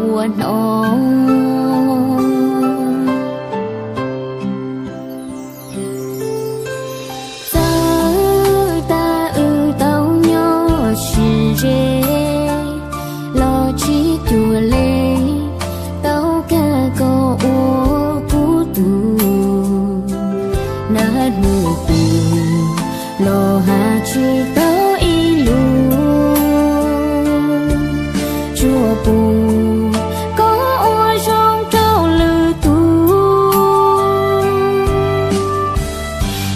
ua hnov. Txawm tas wb tau nyob sib ze los tsis cuag li, tau kawg koj ua kuv tus nab nws tus los hais tsis tau ib lus. Tsuas pub koj ua zoo rau lwm tus,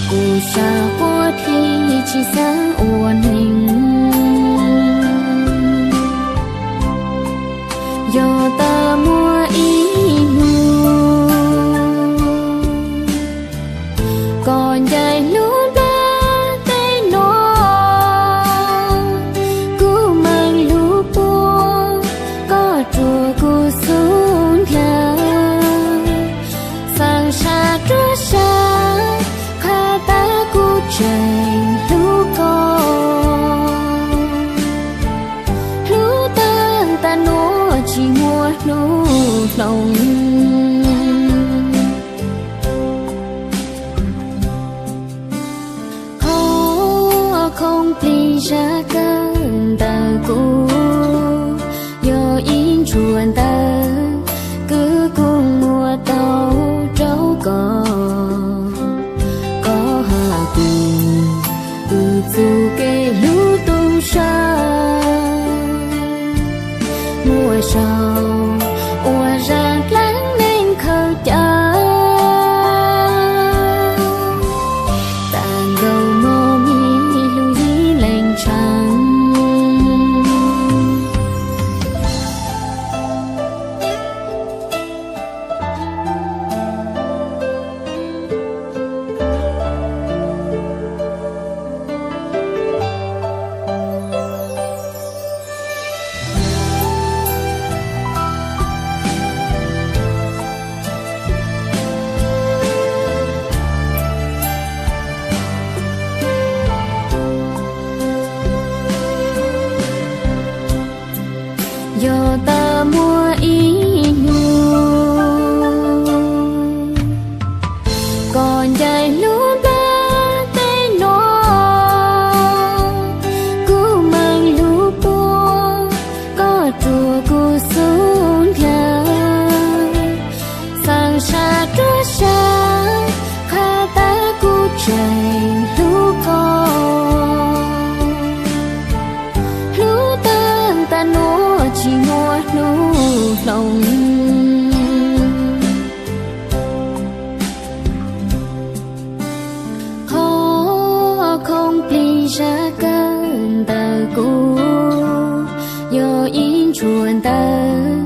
kuv sab quaj thiaj tsis xav ua neeg. Yog tau muaj ib hnub koj ncaim hlub nplog teb no, kuv meem hlub puag koj rua kuv xub ntiag. Feem sab rua sab qhia tas kuv tseem hlub koj. Hlub tag tas nuav tsis muaj hnub hloov. Qhov khoom plig zaj kawg ntawm kuv, yog ib ntshuaj ntawv kws kuv muab tau rau koj. Koj has kuv, wb txuj kev hlub tu sab, muaj zaug ua zaj dlaab neeg khaws cawv. Tag nkaus no me hlub yim leej tshaaj. Yog tas muaj ib hnub koj ncaim hlub nplog teb no, kuv meem hlub puag koj rua kuv xub ntiag. Feem sab rua sab qhia tas kuv tseem hlub koj. Hlub tag tas nuav tsis muaj hnub hloov. Qhov khoom plig zaj kawg ntawm kuv, yog ib ntshuaj ntawv